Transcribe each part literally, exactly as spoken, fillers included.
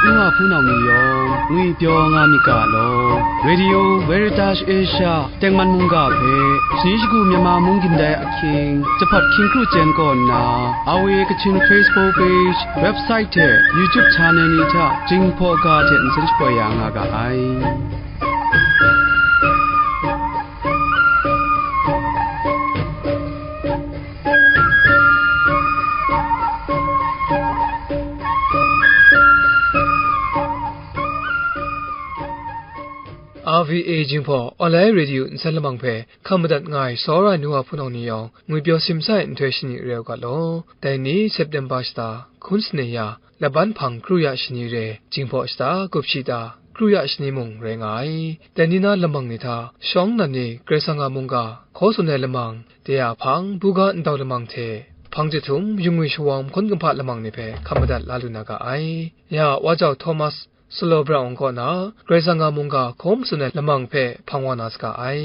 nu wa hpunau ni yawng ngwi pyaw nga myit ga law, Radio Veritas Asia tengman mungga hpe, shani shagu Myanmar mung gindai ahkying, jahpat hkying kru chyen kaw nna, R V A Kachin Facebook page, website hte YouTube channel ni hta Jinghpaw ga hte nsen shapoi ya nga ga ai. R V A Jinghpaw Online Radio nsen lamang hpe hkam madat nga ai tsawra ai nu wa hpunau ni yawng, ngwi pyaw simsa ai nhtoi shani re u ga law. Dai ni September shata hkun sane ya, Laban hpang kru ya shani re, Jinghpaw shata gup shi ta kru ya shani mung rai nga ai. Dai ni na lamang ni hta shawng nnan ni Karai Kasang a mungga hkaw tsun ai lamang, de a hpang, buga ndau lamang hte, hpang jahtum, yu ngwi shawawng, mahkun kumhpa lamang ni hpe hkam madat la lu na ga ai. Ya, Wa Jau Thomas Solo Brown kaw na Karai Kasang a mungga hkaw tsun ai lamang hpe hpang wa na saga ai.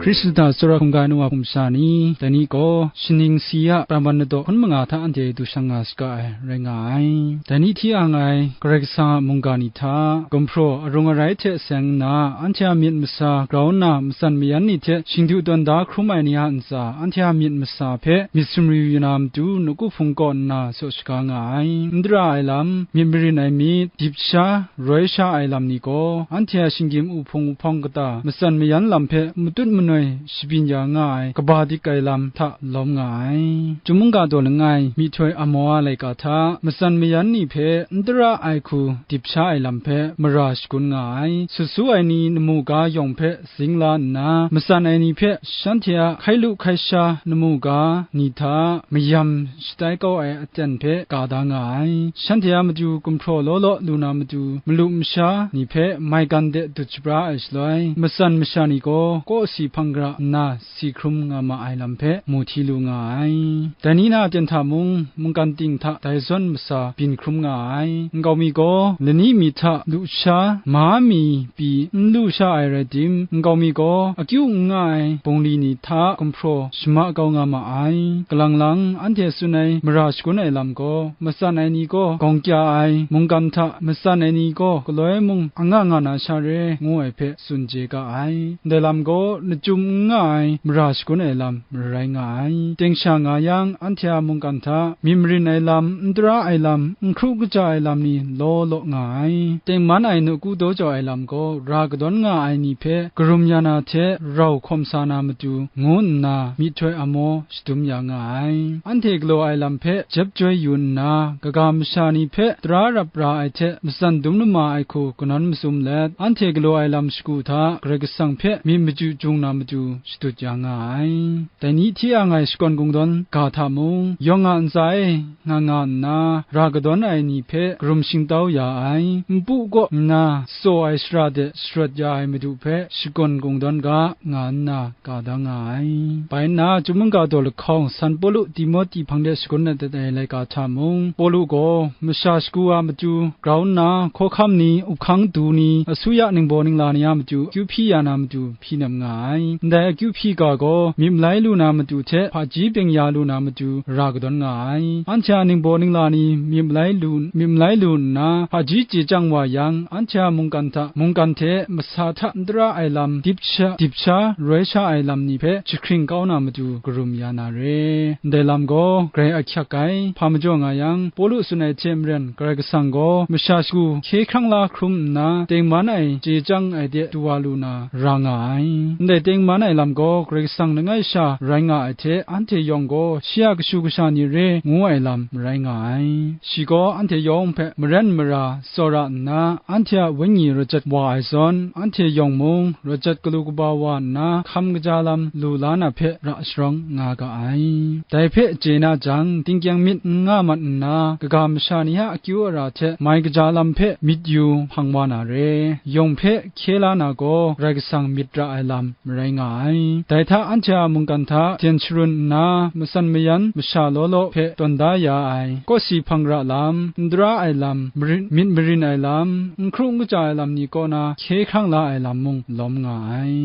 Hkristu hta tsawra hkungga ai nu wa hpung masha ni, dai ni gaw shaning si a pran ban ladaw hkun manga hta anhte du shang nga saga ai rai nga ai. Dai ni hti ang ai Karai Kasang a mungga ni hta gumhpraw arung arai hte seng nna, anhte a myit masa grau nna, matsan mayan ni hte shingdu tawn da hkrum ai ni a ntsa, anhte a myit masa hpe myit sumri yu na matu, nawku hpung kaw nna saw shaga nga ai. N dara ai lam, myit marin ai myit, dip sha, roi sha ai lam ni gaw, anhte a shinggyim uhpung uhpawng kata, matsan mayan lam hpe matut manoi shabyin ya nga ai kaba dik ai lam hta lawm nga ai. Chyum mungga daw langai, myihtoi amaw a laika hta, matsan mayan ni hpe n tara ai hku dip sha ai lam hpe mara shagun nga ai. Sut su ai ni namu ga yawng hpe zing la nna, matsan ai ni hpe shanhte a hkai lu hkai sha namu ga ni hta mayam shatai kau ai aten hpe ga da nga ai. Shanhte a matu gumhpraw law law lu na matu, malu masha ni hpe maigan de dut shabra ai shaloi, matsan masha ni gaw kawsi hpang gara nna si hkrum nga ma ai lam hpe mu hti lu nga ai. Dai ni na aten hta mung, mungkan ting hta dai zawn masa byin hkrum nga ai. Nkau mi gaw lani mi hta lu sha, ma mi pyi n lu sha ai rai tim, nkau mi gaw akyu n nga ai bungli ni hta gumhpraw shama kau nga ma ai. Kalang lang anhte tsun ai mara shagun ai lam gaw, matsan ai ni gaw gawng kya ai, mungkan hta matsan ai ni gaw galoi mung anga nga na sha re, ngu ai hpe tsun chye ga ai. Ndai lam gaw lachyum n nga ai mara shagun ai lam marai nga ai. Teng sha nga yang, anhte a mungkan hta myit marin ai lam, n tara ai lam, n hkru kaja ai lam ni law law nga ai. Tengman ai nawku daw jau ai lam gaw ra kadawn nga ai ni hpe karum ya na hte rau hkawm sa na matu, ngu nna myihtoi amaw shadum ya nga ai. Anhte galaw ai lam hpe jep joi yu nna, kaga masha ni hpe tara rap ra ai hte matsan dum lama ai hku kanawn mazum let, anhte galaw ai lam shagu hta Karai Kasang hpe myit machyu jung na matu shadut ya nga ai. Dai ni hti ang ai shakawn kungdawn ga hta mung, yawng a ntsa e nga nga nna, ra kadawn ai ni hpe karum shingtau ya ai, npu kaw nna tsaw ai shara de sharawt ya ai Madu hpe shakawn kungdawn ga, nga nna ga da nga ai. Bai nna, Chyum mungga daw lahkawng, San Pawlu Timohti hpang de shagun dat ai laika hta mung, Pawlu gaw masha shagu a matu grau nna, hkawhkam ni, uphkang du ni, asuya ningbaw ningla ni a matu akyu hpyi ya na matu hpyi nem nga ai. Ndai akyu hpyi ga gaw myit malai lu na matu hte hpaji byeng ya lu na matu ra kadawn nga ai. Anhte a ningbaw ningla ni myit malai lu, myit malai lu nna, hpaji chye chyang wa yang, anhte a mungkan hta, mungkan hte masa hta n tara ai lam, dip sha, dip sha, roi sha ai lam ni hpe jahkring kau na matu karum ya na re. Ndai lam gaw grai ahkyak ai. Hpa majaw nga yang, Pawlu tsun ai hte maren, Karai Kasang gaw masha shagu hkye hkrang la hkrum nna, tengman ai chye chyang ai de du wa lu na ra nga ai. Ndai tengman ai lam gaw Karai Kasang langai sha rai nga ai hte, anhte yawng gaw shi a kashu kasha ni re, ngu ai lam marai nga ai. Shi gaw anhte yawng hpe maren mara tsawra nna, anhte a wenyi rajat wa ai zawn, anhte yawng mung rajat galu kaba wa nna, hkam kaja lam lu la na hpe ra sharawng nga ga ai. Dai hpe chye na jang, tingkyang myit n nga mat nna, kaga masha ni a akyu ara hte mai kaja lam hpe myit yu hpang wa na re. Yawng hpe hkye la na gaw, Karai Kasang myit ra ai lam marai nga ai. Dai hta anhte a mungkan hta jen sharun nna, matsan mayan masha law law hpe tawn da ya ai, kawsi hpang ra lam, n tara ai lam, marin, myit marin ai lam, n hkru n kaja ai lam ni kaw na hkye hkrang la ai lam mung lawm nga ai.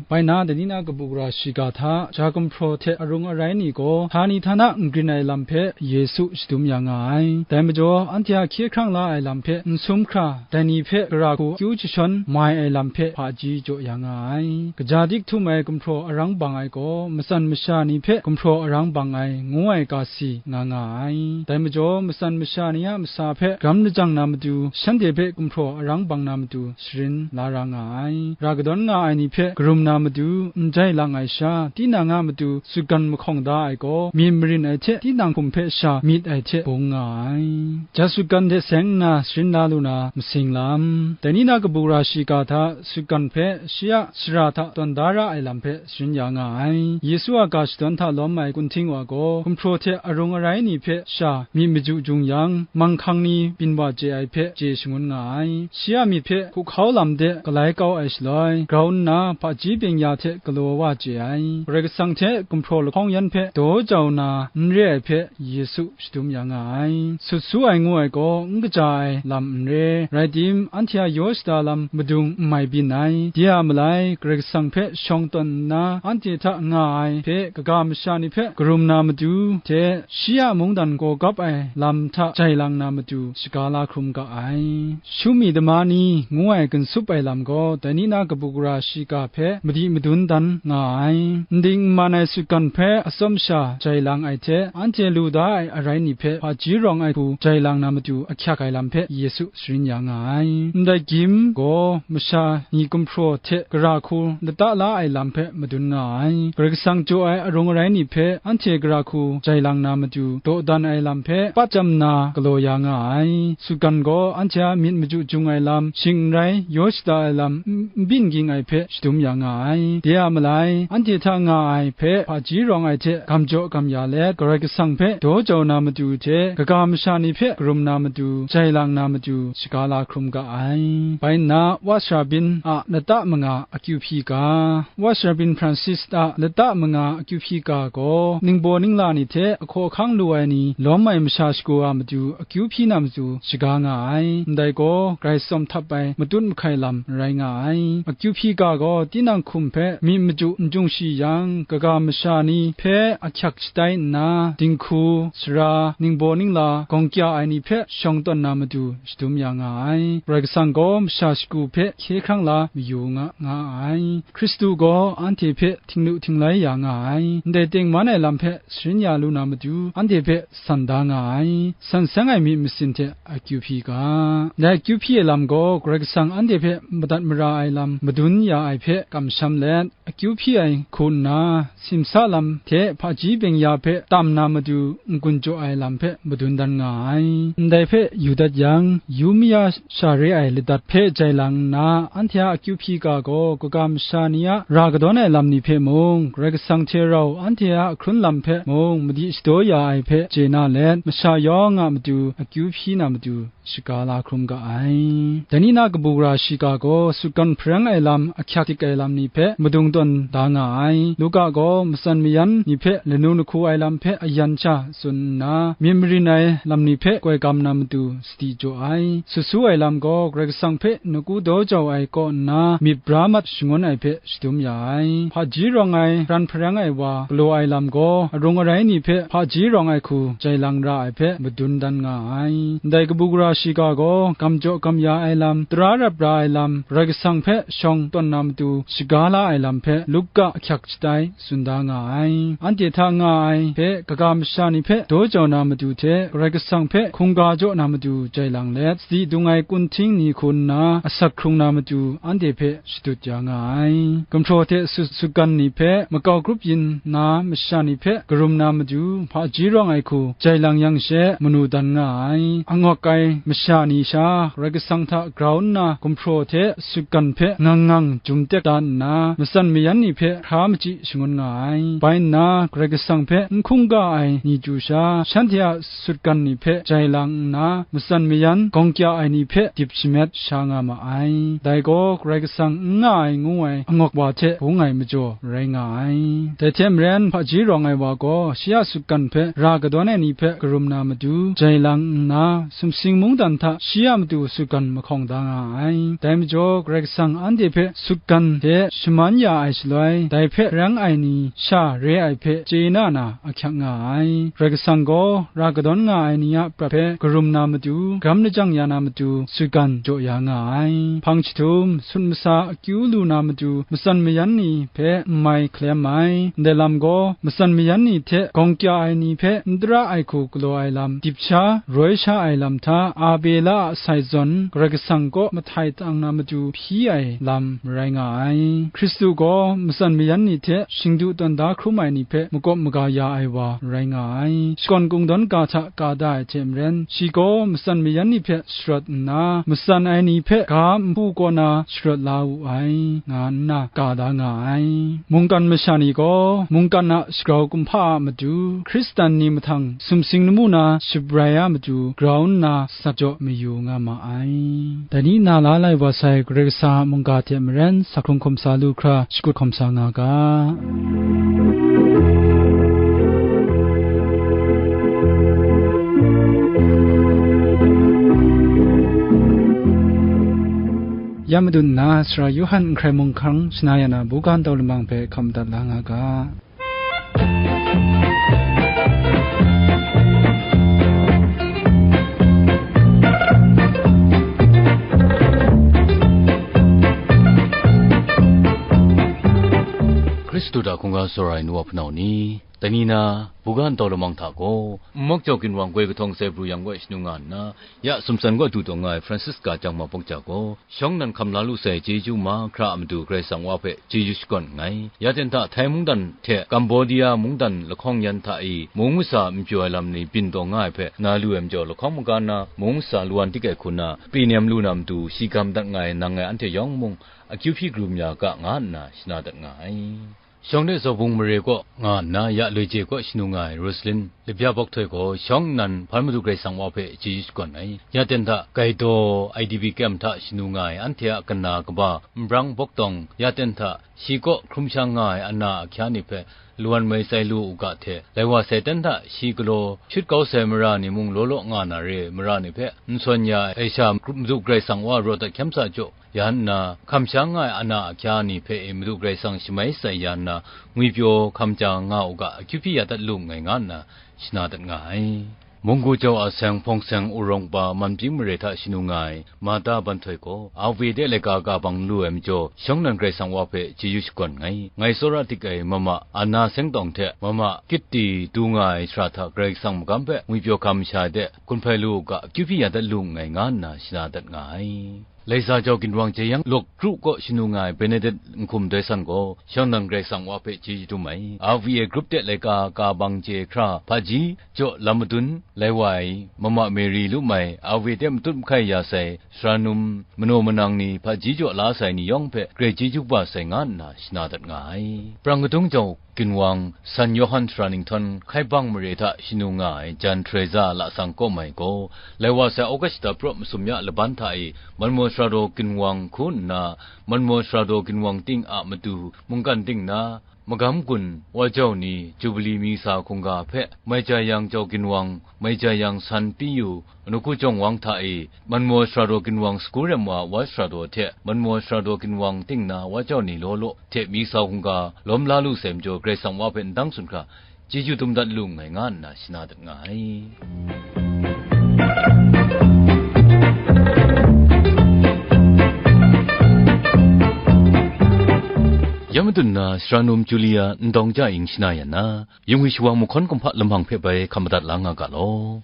Bai na, dai ni na kabu gara shiga hta, ja gumhpraw hte arung arai ni gaw, htani htana n grin ai lam hpe Yesu shadum ya nga ai. Dai majaw, anhte a hkye hkrang la ai lam hpe n sum hkra, dai ni hpe gara hku akyu jashawn mai ai lam hpe hpaji jaw ya nga ai. Kaja dik htum ai gumhpraw arang bang ai gaw, matsan masha ni hpe gumhpraw arang bang ai, ngu ai ga si nga nga ai. Dai majaw, matsan masha ni a masa hpe gram lajang na matu, shanhte hpe gumhpraw arang bang na matu, sharin la ra nga ai. Ra kadawn nga ai ni hpe karum na matu, n jai lang ai sha, tinang a matu sutgan mahkawng da ai gaw, myit marin ai hte tinang hkum hpe sha myit ai hte bung nga ai. Ja sutgan hte seng nna sharin la lu na masing lam. Dai ni na kabu gara shiga hta sutgan hpe shi a shara hta tawn da ra ai lam hpe sharin ya nga ai. Yesu a ga shadawn hta lawm ai kunhting wa gaw, gumhpraw hte arung arai ni hpe sha myit maju jung yang, manghkang ni byin wa chye ai hpe chye shangun nga ai. Shi a myit hpe hkuhkau lam de galai kau ai shaloi, grau nna hpaji byeng-ya hte galaw wa chye ai. Karai Kasang hte gumhpraw lahkawng yan hpe daw jau na n re ai hpe Yesu shadum ya nga ai. Sut su ai ngu ai gaw n kaja ai lam n re, rai tim, anhte a yaw shada lam madung n mai byin ai. De a malai, Karai Kasang hpe shawng tawn nna, anhte hta nga ai hpe kaga masha ni hpe karum na matu hte, shi a mungdan gaw gap ai lam hta jai lang na matu shaga la hkrum ga ai. Shumi dama ni ngu ai ginsup ai lam gaw, dai ni na kabu gara shiga hpe madi madun dan nga ai. N ding n man ai sutgan hpe atsawm sha jai lang ai hte, anhte lu da ai arai ni hpe hpaji rawng ai hku jai lang na matu ahkyak ai lam hpe Yesu sharin ya nga ai. Ndai gyim gaw masha ni gumhpraw hte gara hku lata la ai lam hpe madun nga ai. Karai Kasang jaw ai arung arai ni hpe anhte gara hku jai lang na matu dawdan ai lam hpe patjam na galaw ya nga ai. Sutgan gaw anhte a myit maju jung ai lam, shing n rai, yaw shada ai lam, n, n byin ging ai hpe shadum ya nga ai. De a malai, anhte hta nga ai hpe hpaji rawng ai hte gam jaw gam ya let, Karai Kasang hpe daw jau na matu hte, kaga masha ni hpe karum na matu, jai lang na matu, shaga la hkrum ga ai. Bai nna, Wa Sara Byin a lata manga akyu hpyi ga, Wa Sara Byin Francis a lata manga akyu hpyi ga gaw, ningbaw ningla ni hte ahkaw ahkang lu ai ni lawm ai masha shagu a matu akyu hpyi na matu shaga nga ai. Ndai gaw, grai tsawm htap ai matut mahkai lam rai nga ai. Akyu hpyi ga gaw, tinang hkum hpe myit maju n jung shi yang, kaga masha ni hpe ahkyak shatai nna, dinghku, sara, ningbaw ningla, gawng kya ai ni hpe shawng tawn na matu shadum ya nga ai. Karai Kasang gaw masha shagu hpe hkye hkrang la mayu nga, nga ai. Hkristu gaw anhte hpe htinglu htinglai ya nga ai. Ndai tengman ai lam hpe sharin ya lu na matu, anhte hpe san da nga ai. San seng ai myit masin hte akyu hpyi ga. Dai akyu hpyi ai lam gaw, Karai Kasang anhte hpe madat mara ai lam madun ya ai hpe kamsham let, akyu hpyi ai hku nna, simsa lam hte hpaji byeng-ya hpe tam na matu n-gun jaw ai lam hpe madun dan nga ai. Ndai hpe yu dat yang, yu maya sha re ai ladat hpe jai lang nna, anhte a akyu hpyi ga gaw, kaga masha ni a ra kadawn ai lam ni hpe mung, Karai Kasang hte rau anhte a hkrun lam hpe mung, madi shadaw ya ai hpe chye na let, masha yawng a matu akyu hpyi na matu, shaga la hkrum ga ai. Dai ni na kabu gara shiga gaw, sutgan hpareng ai lam, ahkyak dik ai lam ni hpe madung tawn da nga ai. Luka gaw matsan mayan ni hpe lanu lahku ai lam hpe ayan sha tsun nna, myit marin ai lam ni hpe koi gam na matu sadi jaw ai. Sut su ai lam gaw, Karai Kasang hpe nawku daw jau ai kaw nna, myit bra mat shangun ai hpe shadum ya ai. Hpaji rawng ai, ran hpareng ai wa galaw ai lam gaw, arung arai ni hpe hpaji rawng ai hku jai lang ra ai hpe madun dan nga ai. Ndai kabu gara shiga gaw, gam jaw gam ya ai lam, tara rap ra ai lam, Karai Kasang hpe shawng tawn na matu shaga la ai lam hpe Luka ahkyak shatai tsun da nga ai. Anhte hta nga ai hpe kaga masha ni hpe daw jau na matu hte, Karai Kasang hpe hkungga jaw na matu jai lang let, sadi dung ai kunhting ni hku nna asak hkrung na matu anhte hpe shadut ya nga ai. Gumhpraw hte sut, sutgan ni hpe makau grup yin na masha ni hpe karum na matu hpaji rawng ai hku jai lang yang she manu dan nga ai. Angawk ai masha ni sha Karai Kasang hta grau nna gumhpraw hte sutgan hpe ngang ngang jum tek da nna, matsan mayan ni hpe hkra machyi shangun nga ai. Bai nna, Karai Kasang hpe n hkungga ai ni chyu sha, shanhte a sutgan ni hpe jai lang nna, matsan mayan gawng kya ai ni hpe dip shamet sha nga ma ai. Dai gaw, Karai Kasang n nga ai ngu ai angawk wa hte bung ai majaw rai nga ai. Dai hte maren, hpaji rawng ai wa gaw, shi a sutgan hpe ra kadawn ai ni hpe karum na matu, jai lang nna, sumsing mungdan hta shi a matu sutgan mahkawng da nga ai. Dai majaw, Karai Kasang anhte hpe sutgan hte shaman ya ai shaloi, dai hpe rang ai ni sha re ai hpe chye na na ahkyak nga ai. Karai Kasang gaw ra kadawn nga ai ni a prat hpe karum na matu, gram lajang ya na matu, sutgan jaw ya nga ai. Hpang jahtum, sut masa akyu lu na matu, matsan mayan ni hpe n mai hkalem ai. Ndai lam gaw, matsan mayan ni hte gawng kya ai ni hpe n tara ai hku galaw ai lam, dip sha, roi sha ai lam hta, Abela a sai zawn Karai Kasang kaw mahtai tang na matu hpyi ai lam marai nga ai. Hkristu gaw matsan mayan ni hte shingdu tawn da hkrum ai ni hpe makawp maga ya ai wa rai nga ai. Shakawn kungdawn ga hta ka da ai hte maren, shi gaw matsan mayan ni hpe sharawt nna, matsan ai ni hpe ga npu kaw na sharawt la wu ai, nga nna ka da nga ai. Mungkan masha ni gaw, mungkan a shagrau kumhpa a matu, Hkristan ni mahtang sumsing lamu na shabrai a matu grau nna sat jaw mayu nga ma ai. Dai ni na la lai wa sai Karai Kasang a mungga hte maren, sa hkrung hkum sa lu hkra shakut hkawm sa nga ga. Ya madun nna, Sara Yawhan Nhkrai Mung hkang shana ya na, buga ntau lamang hpe hkam madat la nga ga. Hkristu hta hkungga tsawra ai nu wa hpunau ni, dai ni na, buga ntau lamang hta gaw, Nmawk Jau Ginwang goi kahtawng sai pru yang gaw shanu nga nna, ya sumsan gaw du taw nga ai Francisca Jangma Bawngja gaw, shawng nnan hkam la lu sai chyeju mahkra a matu Karai Kasang Wa hpe chyeju shakawn nngai. Ya ten hta Thai mungdan hte Cambodia mungdan lahkawng yan hta e mung masa n pyaw ai lam ni byin taw nga ai hpe na lu ai majaw, lahkawng maga na mung masa lwan dik ai hku na, pri nem lu na matu shi ga madat nga ai nang ngai anhte yawng mung akyu hpyi karum ya ga, nga nna shana dat nga ai. Shawng de Zawbung mare kaw nga nna, ya loi je kaw shanu nga ai Rosalin, Libya Bawk Htoi gaw shawng nnan hpan madu Karai Kasang Wa hpe chyeju shakawn ai. Ya ten hta Gaidaw I D P kem hta shanu nga ai anhte a kana kaba Nbrang Bawktawng, ya ten hta shi kaw hkrum shang nga ai ana ahkya ni hpe lawan mai tsai lu u ga hte, lai wa sai ten hta shi galaw shut kau sai mara ni mung law law nga na re ai mara ni hpe n sawn ya ai sha, madu Karai Kasang Wa rawt dat hkyam sa jaw, ya nna, hkam sha nga ai ana ahkya ni hpe e Madu Karai Kasang shamai shatsai ya nna, ngwipyaw hkam ja nga u ga, akyu hpyi ya dat lu nngai, nga nna shana dat nga ai. Munggu jau a seng hpawng seng urawng pa Manpying mare hta shanu nga ai Mata Ban Htoi gaw, A V A de laika ka bang lu ai majaw, shawng nnan Karai Kasang Wa hpe chyeju shakawn nngai. Ngai tsawra dik ai mama Ana Seng Tawng hte mama Kitti du nga ai shara hta Karai Kasang magam hpe ngwipyaw hkam sha ai de gun hpai lu u ga, akyu hpyi ya dat lu nngai, nga nna shana dat nga ai. Laisa jau ginwang jeyang lawk kru kaw shanu nga ai Benedict Nhkum Doi San gaw, shawng nnan Karai Kasang Wa hpe chyeju dum ai. A V A Group de laika ka bang chye hkra hpaji jaw lam madun lai wa ai, Mama Mary Lumai, A V A de matut mahkai ya sai, sara num manaw manang ni, hpaji jaw la sai ni yawng hpe grai chyeju kaba sai, nga nna shana dat nga ai. Prang kadung jau ginwang San Yawhan sara ninghtawn Hkaibang mare hta shanu nga ai Jan Teresa Lasang Kawmai gaw, lai wa sai August shata praw masum ya laban hta e, Manmaw Sara Daw ginwang hku nna, Manmaw Sara Daw ginwang ting a matu mungkan ting na, magam gun, wa jau ni, Jubili mi sa hkungga hpe, Mai Jayang jau ginwang, Mai Jayang San Piyu, Anuku Jawng Wang hta e, Manmaw Sara Daw ginwang sagu rem wa Wa Sara Daw hte, Manmaw Sara Daw ginwang ting na wa jau ni law law hte mi sa hkungga lawm la lu sai majaw, Karai Kasang Wa hpe ndang tsun hkra, chyeju dum dat lu nngai, nga nna shana dat nga ai. Ya madun na, sara num Julia Ndawng Ja Ing shana yan na, yungwi shawang mahkawn kumhpa lamang hpe bai hkam madat la nga ga law.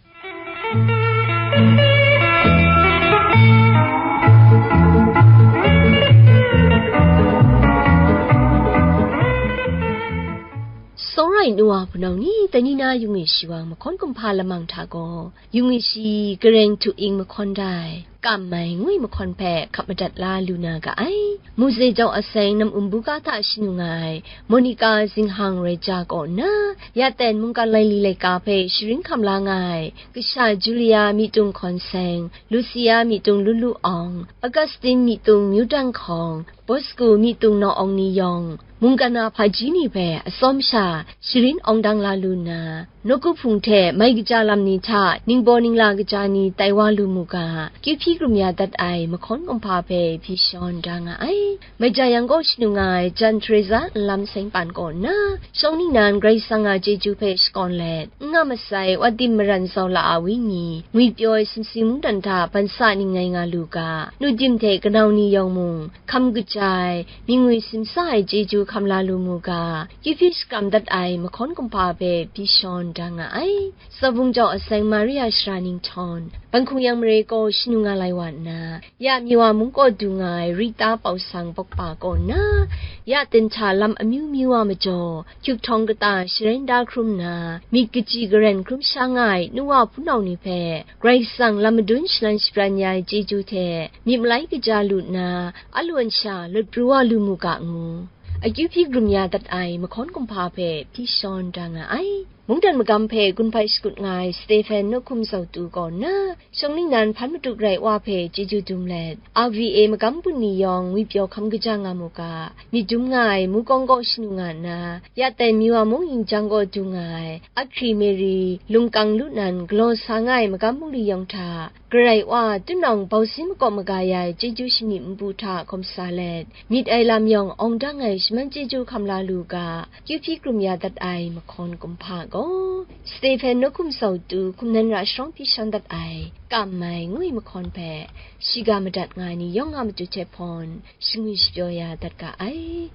Tsawra Shaloi nu wa hpunau ni, dai ni na yung e shi wa mahkawn kumhpa lamang hta gaw, yung e shi gareng htu ing mahkawn da ai, kam ai ngwi mahkawn hpe hkap madat la lu na ga ai. Mose jau aseng nam um buga hta shanu nga ai, Monica zinghang rai ja kaw nna, ya ten mungkan laili laika hpe sharin hkam la nga ai, kasha Julia myitung hkawn seng, Lucia myitung lulu awng, Augustine myitung myu dan hkawng, Bosco myitung naw awng ni yawng, mungkan a hpaji ni hpe atsawm sha sharin awng dang la lu nna, nawku hpung hte mai kaja lam ni hta ningbaw ningla kaja ni tai wa lu mu ga, kyu hpyi krum ya dat ai mahkawn kumhpa hpe hpyi shawn da nga ai. Mai ja yang gaw shanu nga ai Jan Teresa nlam seng pan kaw nna, shawng ningnan Karai Kasang a chyeju hpe shakawn let, n nga masai, wa tim maran zau la a wenyi, ngwipyaw ai sumsing mungdan hta ban sa ning ngai nga lu ga, nu dim hte kanau ni yawng mung, hkam kaja ai, mying ngwi simsa ai chyeju hkam la lu mu ga, kyu hpyi shakram dat ai mahkawn kumhpa hpe hpyi shawn da nga ai. Tsawbung jau aseng Maria shara ninghtawn, ban hkung yang mare gaw shanu nga lai wa nna, ya Miwa mung kaw du nga ai Rita pausang bawkpa kaw nna, ya ten hta lam amyu myu wa majaw, hkyup htawng kata sharen da hkrum nna, myit kaji karen hkrum sha nga ai nu wa hpunau ni hpe, Karai Kasang lam madun shalan shabran ya ai chyeju hte myit malai kaja lu nna, a lawan sha lawt pru wa lu mu ga ngu, akyu hpyi krum ya dat ai mahkawn kumhpa hpe hpyi shawn da nga ai. Mungdan magam hpe gun hpai shakut nga ai Stephen nawkum zau tu kaw nna, shawng ningnan hpan matuk rai wa hpe chyeju dum let, R V A magam bun ni yawng ngwipyaw hkam kaja nga mu ga, myit dum nga ai Mukawng kaw shanu nga nna, ya ten Miwa mung yin jang kaw du nga ai, Akhri Mary, lungkang lu nan galaw sa nga ai magam bungli yawng hta, Karai Wa, tunawng bausin makawp maga ya ai chyeju shani npu hta hkawm sa let, myit ai lam yawng awng dang ai shaman chyeju hkam la lu ga, kyu hpyi krum ya dat ai mahkawn kumhpa gaw, Stephen nawkum zau tu hkum nan ra sharawng hpyi shawn dat ai, kam ai ngwi mahkawn hpe, shiga madat nga ai ni yawng a matu hte hpawn, shangwi shapyaw ya dat ga ai.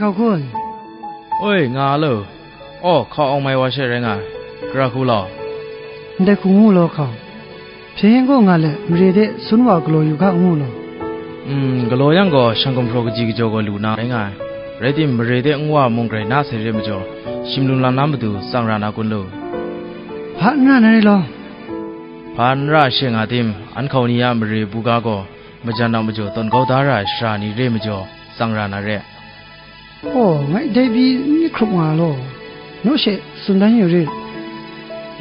Hkau kun. Oi, nga a lo. Aw, hkau awng mai wa she rai nga ai. Gara hku law. Ndai hku ngu law hkau. Hpyen gaw nga let, mare de sun wa galaw yu ga ngu law. Mm, galaw yang gaw, shang gumhpraw kaji kajaw gaw lu na rai nga ai. Rai tim, mare de nwa mung grai na sai re majaw, shim lum lam na matu tsang ra na kun lu. Hpa n ra na re law. Hpa n ra she nga tim, an hkau ni a mare buga gaw, majan a majaw tawn kau da ra ai sara ni re majaw, tsang ra na re. Aw, ngai dai pyi n myit hkrup nga law, naw she tsun dan yu rit.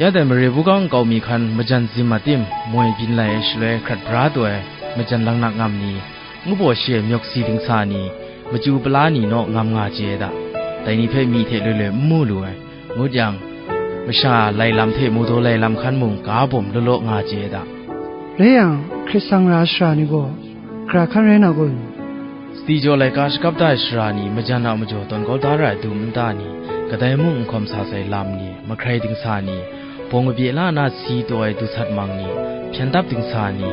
Ya dai mare buga nkau mi hkan majan zim a tim, moi byin lai ai shaloi hkrat bra taw ai majan langnak ngam ni, ngu baw shi ai myawk si dingsa ni, machyu pala ni naw ngam nga chye ai da. Dai ni hpe myi hte loi loi n mu lu ai. Ngut yang, masha lai lam hte mu daw lai lam hkan mung ga bawm law law nga chye ai da. Rai yang, hkrit sang ra ai sara ni gaw, gara hkan rai na kun? Sadi jaw laika shakap da ai sara ni, majan a majaw tawn kau da ra ai dum nta ni, kadai mung n hkawm sa sai lam ni, mahkrai dingsa ni, bawng kabye la na si taw ai dusat mang ni, hpyen dap dingsa ni,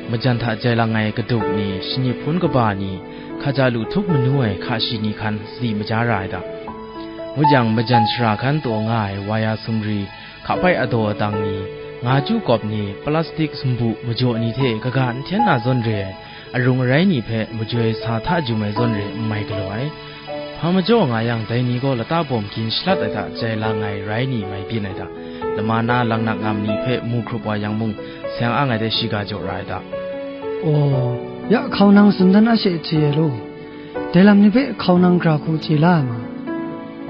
majan hta jai lang ai kaduk ni, shani hpun kaba ni, hkaja lu htup manu ai hka shi ni hkan sadi maja ra ai da. Ngut yang, majan sara hkan taw nga ai waya sumri, hka hpai adaw adang ni, nga chyu kawp ni, plastik sumbu majaw ni hte kaga n hten na zawn re ai, arung arai ni hpe majoi sa hta jum ai zawn re n mai galaw ai. Hpa majaw nga yang, dai ni gaw lata bawm gin shalat ai hta jai lang ai rai ni mai byin ai da. Lama na langnak ngam ni hpe mu hkrup wa yang mung, seng ang ai de shiga jaw ra ai da. Aw, ya hkau nang tsun dan a she chye ai law. Dai lam ni hpe hkau nang gara hku chye la ai ma?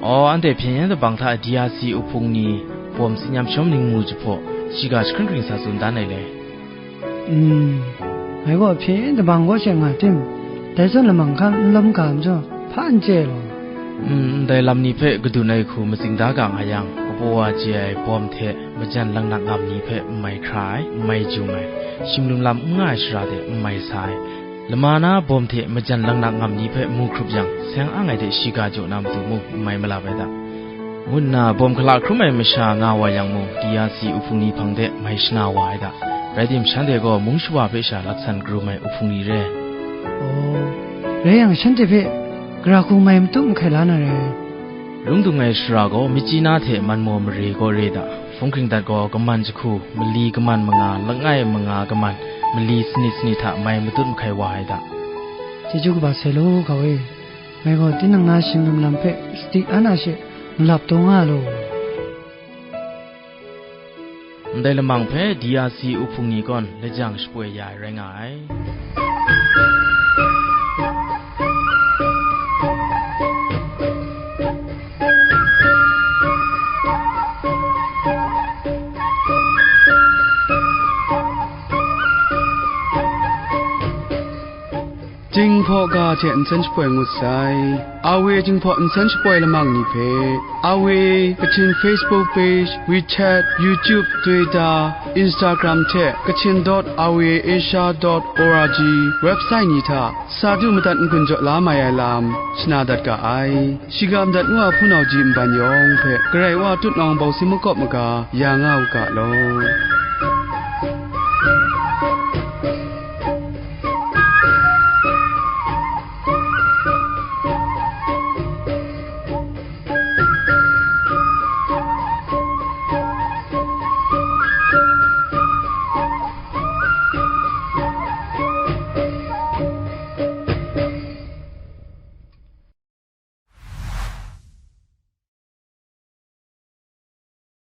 Aw, anhte hpyen yen dabang hta D R C uhpung ni bawm tsin yam shawm ning mu jahpaw, shiga jahkring hkring sa tsun dan ai le. Mm, ngai gaw hpyen yen dabang kaw she nga tim, dai zawn lamang hkan n lawm ga majaw, hpa n chye ai law. Mm, ndai lam ni hpe kadun ai hku matsing da ga nga yang, kabaw wa chye ai bawm hte majan langnak ngam ni hpe n mai hkra ai, n mai jum ai, shim lum lam n nga ai shara de n mai sa ai, lama na bawm hte majan langnak ngam ni hpe mu hkrup yang, seng ang ai de shiga jaw na matu mung n mai malap ai da, ngu nna bawm hkala hkrum ai masha nga wa yang mung, D R C uhpung ni hpang de mai shana wa ai da. Rai tim, shanhte gaw mung shawa hpe sha laksan karum ai uhpung ni re. Aw, rai yang, shanhte hpe gara hku mai matup mahkai la na re. Lung dung ai sara gaw, Myitkyina hte Manmaw mare kaw re da. Hpung hkring dat gaw, kaman jahku, mali kaman manga, langai manga kaman, mali sanit sanit hta mai matut mahkai wa ai da. Chyeju kaba sai law, hkau e. Ngai gaw tinang na shim lum lam hpe sadi an a she ngalap taw nga law. Ndai lamang hpe D R C uhpung ni kawn lajang shapoi ya ai rai nga ai. Jinghpaw ga hte nsen shapoi ngut sai. A W Jinghpaw nsen shapoi lamang ni hpe, A W Kachin Facebook page, WeChat, YouTube, Twitter, Instagram hte Kachin dot R V A Asia dot O R G website ni hta sa du madat n-gun jaw la mai ai lam shana dat ga ai. Shiga madat ngu a hpunau ji nban yawng hpe Karai Wa tutnawng bawng si makawp maga ya nga u ga law.